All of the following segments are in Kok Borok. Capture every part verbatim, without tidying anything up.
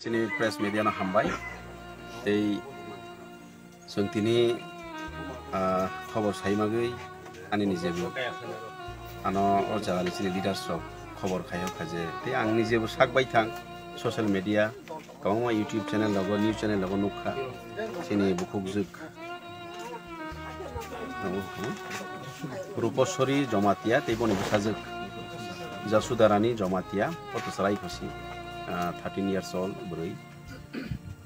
Tini press media no hambai. Tei chwng tini, ah, khobor sai magwi ani nijebo ano o jagani chini leaders rok khobor khai o kha je. Tei ang nijebo sak bai thang social media, kwbangma YouTube channel rogo, news channel rogo nukha chini bukhukjwk Ruposori Jomatia tei boni bwsajwk Jasudarani Jomatia, o to chwrai khosi, ah, thirteen years old bwrwi.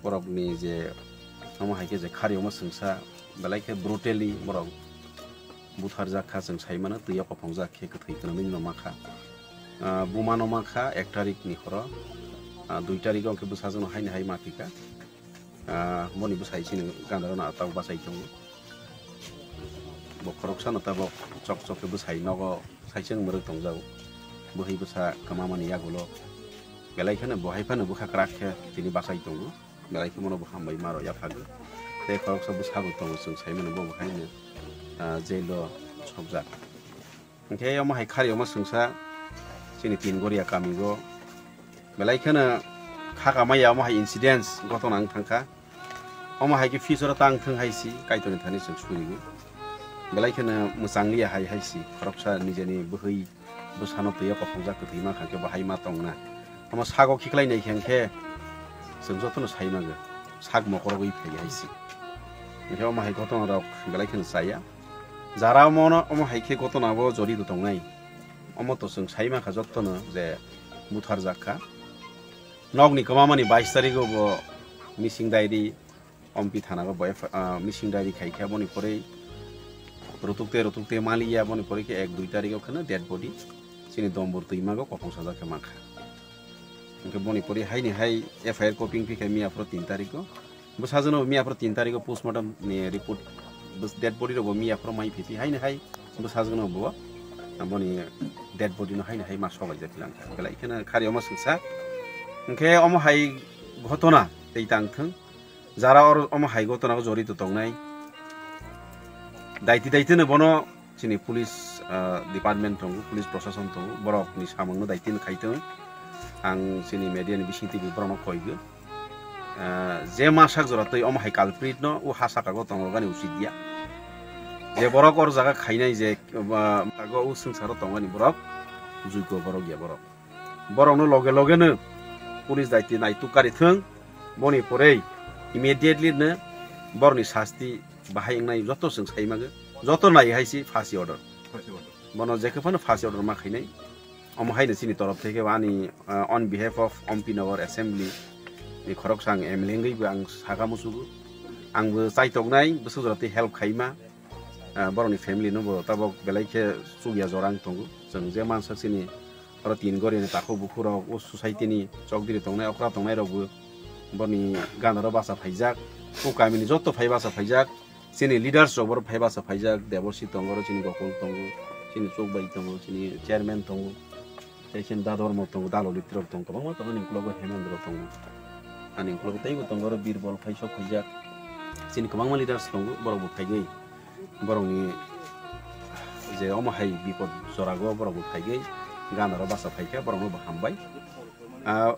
Borokni je omo hai khe je khari omo chwngsa belai khe brutally borok butharjak kha, chwng sai mano twi o kophongjak khe kwthwi kwnwi no ma kha. Ah, buma no ma kha ek tarik ni horo, ah, dui tarik o khe bwsajwk no haino hai ma phi kha. Ah, boni bwsai chini gandaro na tau bachai tongo. Bo khoroksa no tabok chok chok khe bwsai nogo saichung mwrwk tongjago. Bwhwi bwsa kwmamani yagulo belai kheno bo hai phano bwkha kwrak khe tini bachai tongo. Belai khe bono bo hambai maro yaphago. Tei khoroksa bwsa bo tongo chwng sai mano bo bo haino, ah, jail o sokjak. Hwnkhe omo hai khari omo chwngsa chini tin goria kami o belai kheno kha kamaya omo hai incidents gotona wng thangkha. Omo hai khe future o tang thung hai si Kaitorni thani chwng surigo. Belai kheno mwchang liya hai hai si khoroksa nijeni bwhwi bwsano twi o kophongjak kwthwi ma kha khe bo hai ma tongna. Omo sago khiklai nai khe hwnkhe chwng jotono sai mago sak mokorogwi phai hai si. Hwnkhe omo hai gotona rok belai kheno chaya. Jara omono, omo hai khe gotona bo jorito tongnai. Omo to chwng sai mankha jottono je butharjak kha. Nokni kwmamani bais tarigo bo missing diary, Ompi thana bo F-, ah, missing diary khai kha, boni pore rutukte rutukte maliya, boni pore khe ek dui tarigo kheno dead body chini Dombor twimago kophong sajak khe mankha. Hwnkhe boni pore haini hai F I R copy wngphi kha miya phuru tin tarigo. Bwsajwkno miya phuru tin tarigo postmortem ni report, bws-, dead body rokbo miya phuru mai phi phi haino hai bwsajwkno bo boni dead body no haino hai ma soklaijak khe langkha. Belai kheno khari omo swngsa. Hwnkhe omo hai ghotona tei tang thung. Jara oro omo hai ghotona o jorito tongnai, daiti daiti no bono chini police, ah, department tongo, police prosason tongo, borok ni samung no daiti no khai tongo. Ang chini media ni bising twi borok no koi go. Ah, je ma sak jora twi omo hai culprit no o ha saka go tong rogani usit ya. Je borok or jaga khainai je, ah, o swngcharo tongani borok, juigo borok ya borok. Borok no loge loge no police daiti naituk kari thung, boni porei immediately no borok ni sasti bahai wngnai joto chwng sai mago, joto nai hai si phasi order. Phasi order. Bono jekhe phano phasi order ma khainai. Omo haino chini torof theke ani, ah, on behalf of Ompi Nagar Assembly ni khoroksa ang M L A wngwi bo ang saka musugo. Ang bo chaitoknai bwswk jora tei help khaima. Ah, borokni family no bo tabok belai khe chukya jora wng tongo. Chwng je mansak chini oro tin gori ni takhuk bukhuk rok o society ni chokdiri tongnai okra tongnai rok bo boni gana ro bacha phaijak. O kami ni joto phai bacha phaijak. Chini leaders rok boro phai basa phaijak, Debosi tongo, oro chini Gokul tongo, chini Chukbai tongo, chini chairman tongo, tei chini Dadormo tongo, Dalolitrok tongo, kwbangma tongo, ani uklogo Hemendra tongo, ani uklogo teibo tongo, oro Birbol phai sok phaijak, chini kwbangma leaders tongo, borok bo phaigwi borokni je omo hai bipod jorago borok bo phaigwi ganaro basa phaikha, borokno bo hambai. Ah,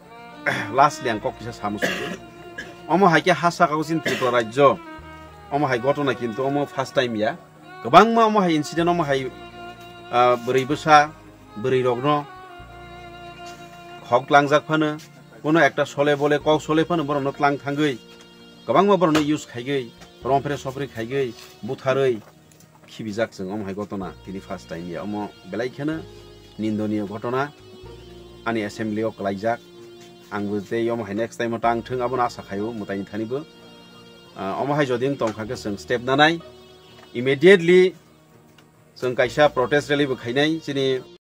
lastly ang kok kisa samu sugwi. Omo hai khe ha saka o chini Tripura rajyo. Omo hai gotona kintu omo first time ya. Kwbangma omo hai incident omo hai, ah, bwrwi bwsa, bwrwi rokno hok tlangjak phano, kono ekta sole bole kok sole phano borokno tlang thangwi. Kwbangma borokno use khaigwi, romphre sopre khaigwi, butharwi. Khibijak chwng omo hai gotona tini first time ya, omo belai kheno nindoniyo gotona ani assembly o kwlaijak. Ang bo tei omo hai next time o tang thung abono asa khaio mwtaini thani bo. Ah, omo hai jodi wng tong kha khe chwng step nanai, immediately chwng kaisa protest rally bo khainai chini